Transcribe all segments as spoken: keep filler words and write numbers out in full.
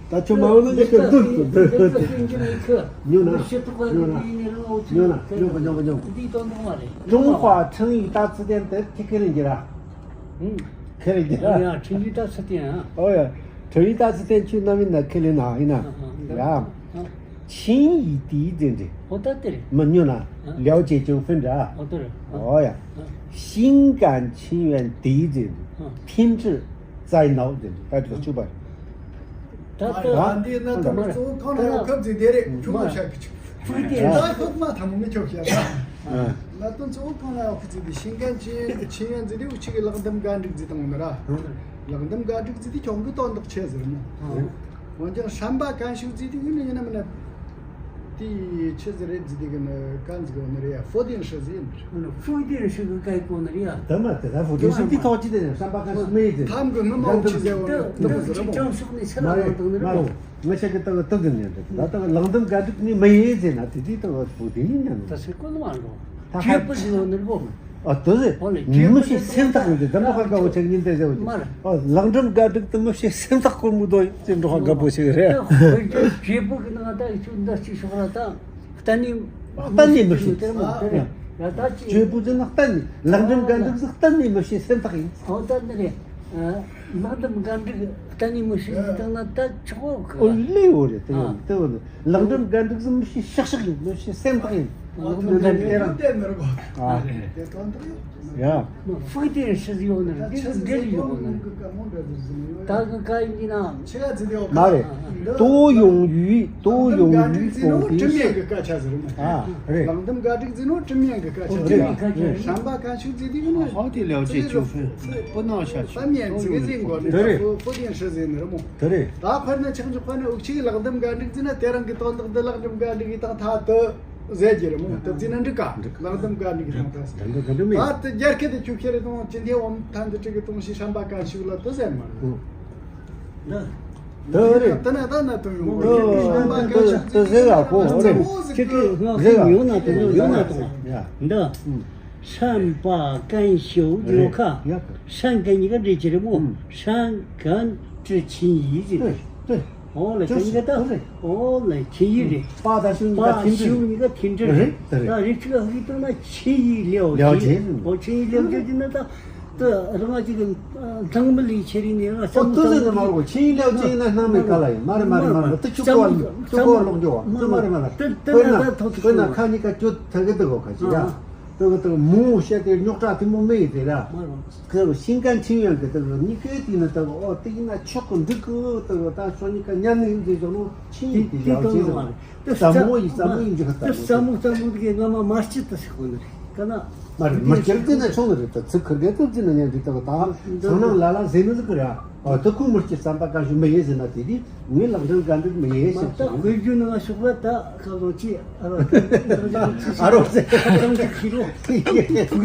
ད་ཁྱོད་མ་འོང་ན་ཡག་གི་འདུག་འདུག་འདུག་ཉོ་ན་ཉོ་ན་ཉོ་ན་ཉོ་ན་ཉོ་ཉོ་ཉོ་ཉོ། 中华成语大词典 དེ་ཁས་ལེན་གྱི་ར། ཁས་ལེན་གྱི་ར། 成语大词典 ཨ། ཨོ་ཡ། 成语大词典 ཁྱོད་རྣམ་པའི་ནང་ཁས་ལེན་ན་ཡིན་ན། ཡ། 情义第一 ཟེར་འདྲི། ཨོ་ད་དེ་རེད། མི་ཉོ་ན། 了解就分 འདྲ། ཨོ་དེ་རེད། ཨོ་ཡ། 心甘情愿第一 ཟེར་འདྲི། 天之 在脑 ཟེར་འདྲི། ད་དེ་ཚོ་བཅུ་པ་རེད། ད་ལྟ་ཨ་འདི་ན་ད་མ་གཙོ་བོ་གང་ལ་ཡོད་ཁབ་ཟིག་དེ་རེད། ཁྱོད་མ་བཤད་གི་ཆུ། ཧྥུའུ་ཏེ་ད་ཁོ་མ་ཐ་མོ་མི་ཆོག་བཤད་ད། ལ་དོན་གཙོ་བོ་གང་ལ་ཡོད་ཁབ་ཟིག་དེ་心甘情愿 情愿 ཟིག་དེ་འུ་ཅག་གི་ལག་འདེམས་ག་འགྲིག་ཟིག་དང་ནི་ར། ལག་འདེམས་ག་འགྲིག་ཟིག་དེ་ཁྱོད་གི་དོན་དག་ཆེ་ཟེར་མོ། འོན་ཀྱང་བསམ་པ་གན་ཞུགས་ཟིག་དེ་ཡིན་ན་ཡིན་ན་མིན་ན། དེ་ཆི་ཟིག་རེད་ཟིག་དེ་གི་ནི་གན་ཟིག་གོ་ནི་རེད་ཡ། 否定式 ཟིག་ཡིན། 否定式 གི་གན་གོ་ནི་རེད་ཡ། ད་མ་དེ་ད་否定式 དེ་ཐོག་ཅི་དེ་བསམ་པ་གན་ཞུགས་མེད་ཟེར། ཐམ་གི་མི་མང་ཆི་ཟེར་བ་ནི་ཏི་ཟེར་མོ། 这种式 ནི་ཆི་ལ་ལ་དང་ནི་རེད་མོ། ང་ཆ་གི་ད་གི་ཏི་གི་ནི་རེད། ད་ད་གི་ལག་འདེམས་ག་འགྲིག་ནི་མི་ཡེ་ཟེར་ན་དེ་དེ་ད་གི་否定 ཡིན་ན་ནི། ད་སེ་གོ་ནི་མ་རོ། ད་ཧ་ཁྱོད་པི་ཟེར་ནི་རེད་མོ། ཨ་དེ་ཟེར། མི་ཤེས་སེམས་ཐག་ཡིན་ཏེ་ད་འགྲོ་ཁ་དགའ་བོ་ཆེ་ཡིན་ཏེ་ཟེར་བ། མར། ཨ་ལག་འགྲམ་དགའ་སྒྲིག་ཏུ་མི་ཤེས་སེམས་ཐག་གོར་མོ་དོ་ཡིན་ཏེ་འགྲོ་ཁ་དགའ་བོ་ཞིག་རེད། ད་ཁོས་ཀྱི་བྱེད་པོ་གི་ནང་ད་ཁྱོད་འདི་ཅིག་ཤོག་ར་ད། གཏན་ནས། གཏན་ནས་མི་ཤེས། དེ་མོ་དེ་རེད། ཡ་ད་ཅི། བྱེད་པོ་ཟེར་ན་གཏན་ནས་ལག་འགྲམ་དགའ་སྒྲིག་ཟེར་གཏན་ནས་མི་ཤེས་སེམས་ཐག་ཡིན། ཨོ་ད་འདི་རེད། ལག་འགྲམ་དགའ་སྒྲིག་གཏན་ནས་མི་ཤེས་ཟེར་བཏང་ན་ད་ཆོག་གི། ཨོ་ལེ་འོ་རེད་དེ་ཡང་དེ་འོ་ནི། ལག་འགྲམ་ག་འགྲིག་ཟིན་མི་ཤེས་ཤག་ཤག་ཡིན། མི་ཤེས་སེམས་ཐག་ཡིན། ལག་འགྲམ་ག་འགྲིག་དེ་རང་། ཨ། དེ་དོན་དག་ཡོད། ཡ། 否定式 ཡོད་ནི་རེད། འདི་འདྲ་ཡོད་ནི་རེད། ད་གི་ག་ཡིན་གྱི་ན། མ་རེད། 多用于 多用于否定式 ཨ་རེད། ལག་འགྲམ་ག་འགྲིག་ཟིན་ནོ་正面གི་སྐད་ཆ་རེད། བསམ་པ་གན་ཞུགས་ཟིན་དེ་གི་ནི། 好的了解就分。不能下去。 བསམ་ཡས་ཟིན་གི་ཟིན་དགོས་ནི། 对。 ད་ཁོ་ནི་ཆག་ཆག་ཁོ་ནི་འུ་ཅག་གི་ལག་འགྲམ་ག་འགྲིག་ཟིན་ན་དེ་རང་གི་དོན་དག་འདི་ལག་འགྲམ་ག་འགྲིག་གི་དང་ཐ་དུ་ཟེར་གྱི་རེད་མོ། དེ་ཟིན་ན་འགྲིག་ག་ལག་འགྲམ་ག་འགྲིག་གི་དང་ཐ་ཟེར། ད་དེ་རྒྱ་སྐད་དེ་ཆུ་ཁྱེར་རེ་དང་ཅི་འདི་འོམ་ཐན་འདི་ཅིག་གི་གཏོང་ཞིག་བསམ་པ་གན་ཞུགས་ལ་དུ་ཟེར་མ་རེད། ད་རེད། ད་ན་ད་ན་དུ་ཡོང་གི་རེད། བསམ་པ་གན་ཞུགས་ཟིན་ན་ད་ཟེར་ག་ཁོ་རེད། ཅི་གི་ང་ཟེར་ཡོང་ན་དུ་ཡོང་ན་དུ་ཡ་འདི། 善罢甘休 ཡོད་ཁ། 善 གན་གཉིས་ཀ་འདྲེས་ཀྱི་རེད་མོ། 善 甘 之情 ཡིན་ཟེར། 对对། 哦嘞，这个的，哦嘞，情意嘞。 罢 དང་休 གཉིས་ཀ་停止 休 གཉིས་ཀ་停止 རེད། ད་རེད། ད་རེད་ཅིག་ཧི་ཏོ་ན་情意了结། 了结 ཟེར། 哦，情意了结 ཟེར་ན་ད། ད་རང་ང་ཅིག་འདང་མི་ལས་ཆེ་རིང་ནས་རང་ཨོ་ཏོ་ཟེར་ན་མ་རེད། 情意了结 ཡིན་ན་སྣང་མེད་ག་ལ་ཡིན། མ་རེད་མ་རེད་མ་རེད། ད་ཆུ་ཀོ་བ་ཆུ་ཀོ་བ་ལོག་འགྱོ་བ་ད་མ་རེད་མ་རེད། ད་ད་དཔེར་ན་ད་ཐོག་དཔེར་ན་ཁ་གཉིས་ཀ་གྱོད་ཐད་གི་འདུག་ག་ཅི་ཡ། ད་གི་ད་གི་མོ་བཤད་དེ་རྙོག་དྲ་དེ་མོ་མེད་ཡིན་དེ་ར། ཁོས་ཤིང་ཀན་ཆིང་ཡོན་གི་ད་གི་གཉིས་ཀའི་དེ་ནི་ད་གི་ཨོ་དེ་ཡིན་ན་ཆོག་གི་འགྲིག་གི་ད་གི་ད་ཤོ་གཉིས་ཀ་ཉན་ནི་ཡིན་དེ་ཇོ་ལོ་ཆིང་ཡིན་དེ་ཡག་ཆེ་ཟེར་བ་རེད། ད་ཙམ་མོ་ཡིན་ཙམ་མོ་ཡིན་གྱི་ཧ་ད་ཙམ་མོ་ཙམ་མོ་དེ་གི་ང་མ་མ་སྐྱིད་ད་ཟེར་གོ་ནི་རེད་ཀ་ན། མ་རེད་མི་སྐྱིད་དེ་ན་ཆུང་ནི་རེད། ད་ཚིག་ཁུར་གི་ད་ཅི་ན་ཉན་དེ་ད་གི་ད་ཚང་ནང་ལ་ལ་ཟེར་ནི་ཟིག་གི་ར། ཨ་ད་ཁོ་མི་སྐྱིད་བསམ་པ་ག་ཞུ་མི་ཡེ་ཟེར་ན་དེ་དེ། ངའི་ལག་འགྲམ་ག་འགྲིག་མི་ཡེ་ཞིག་ད་དགོས་རྒྱུ་ནང་ཤོག་ལ་ད་ཁ་ལོ་ཅི་ཨ་རོ་ཨ་རོ་ཟེར་ཁ་ལོ་ཅི་ཁི་རོ་ཐུག་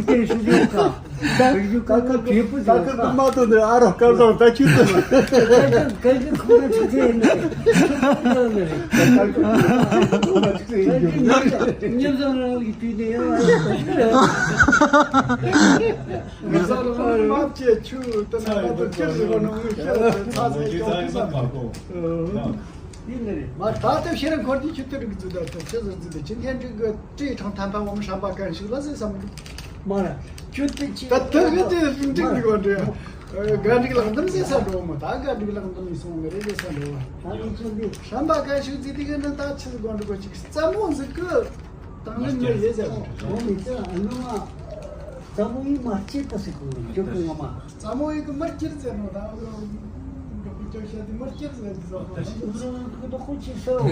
ཏེ་ཤུ་ཡོད་ཀ་ད་རྒྱུ་ཀ་ཀ་བེ་པུ་ཟེར་ཀ་ཀ་མ་ཏོ་ནི་ཨ་རོ་སྐལ་བཟང་ད་ཁྱུ་ཏོ་ཀ་ཀ་ཀ་ཁུ་ན་ཆུ་ཚེ་ཡིན་ནི་ཉམས་བཟང་རང་ལུགས་དུས་ནས་ཡང་། མི་ཚང་ལ་མ་བཅད་ཆུ་དེ་ན་ད་དུ་ཅི་ཟེར་བ་ནང་མི་ཤེས་ཚ་ཟེར་ཀྱང་དེ་ས་མ་གོ། ཡིན་ནི་རེད། མ་ད་ལྟ་ཤེས་རིག་འཁོར་གྱི་ཆུ་དེ་རིག་རྫི་ད་ད་ཆི་ཟེར་རྫི་ད་ཅི་འཐེན་འགྲིག་གི་བཀྲེས་དྲང་ཐན་ཕན་བམ་བསམ་པ་གན་ཞིག་ལ་ཟེར་བསམ་གི། མ་ར་ཆུ་དེ་ཅི་ད་ད་གི་དེ་འགྲིག་འགྲིག་བ་འདྲ། དགའ་འགྲིག་ལག་འདམ་ཟེར་ས་འགྲོ་མོ་ད་དགའ་འགྲིག་ལག་འདམ་ཡིན་སོང་ནི་རེད་ཟེར་ས་འགྲོ་བ། ད་ནི་ཆུ་འདི་བསམ་པ་གན་ཞིག་རྫི་དེ་གི་ནི་ད་ཆི་ཟེར་དགོས་འགྲོ་གི་ཅིག་རྩ་མོ་ཟིག་གི། དང་ལེན་མི་ཡོད་ཟེར་བ། འོ་མི་ཚེ་ཨ་ནུ་མ། ཙམ་མོ་ཡིན་མ་སྐྱེས་ད་ཟེར་གོ་ནོ་ཁྱོད་ཀྱི་ངོ་མ། ཙམ་མོ་ཡིན་གི་མི་སྐྱེར་ཟེར་ནོ་ད་འུ་རོ་འགྲོ་གི་ཅོ་ཤ་དེ་མི་སྐྱེར་ཟེར་དུ་ཟོ། འུ་རོ་ཁོ་ད་ཁོ་ཅི་ཟེར་བ།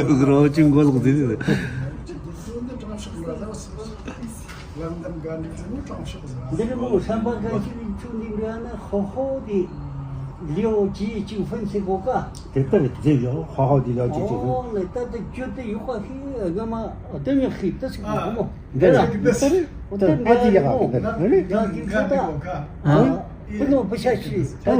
འུ་རོ་ཅི་མགོ་ལོག་ཟེར་ཟེར། ལམ་དམ་དགའ་འདུག་ཚུལ་ནི་དྲང་ཕྱོགས་ཟེར། འདི་རི་མོ་བསམ་པ་ག་ཅིག་ལས་ཆུ་འདི་འདྲ་ན་ཧོ་ཧོ་དེ་ལེའོ་ཅི་ཅིག་ཕན་ཚེ་གོ་ཀ་དེ་ལྟར་མཛེས་ཡོད་ཧོ་ཧོ་དེ་ལེའོ་ཅི་ཅིག་ཕན། ཨོ་ལེ་ད་དེ་རྒྱུ་དེ་ཡོད་པ་ཤི་ང་མ་དེ་མི་ཤི་ད་ཟེར་གོ་མོ། འདི་ལ་འདི་ལྟར་འོ་དེ་འདྲ་ཡོད་མོ། ཡ་གི་ཚོ་ད་ཨ་ཁུ་ནོ་བུ་ཤ་ཤི་ད་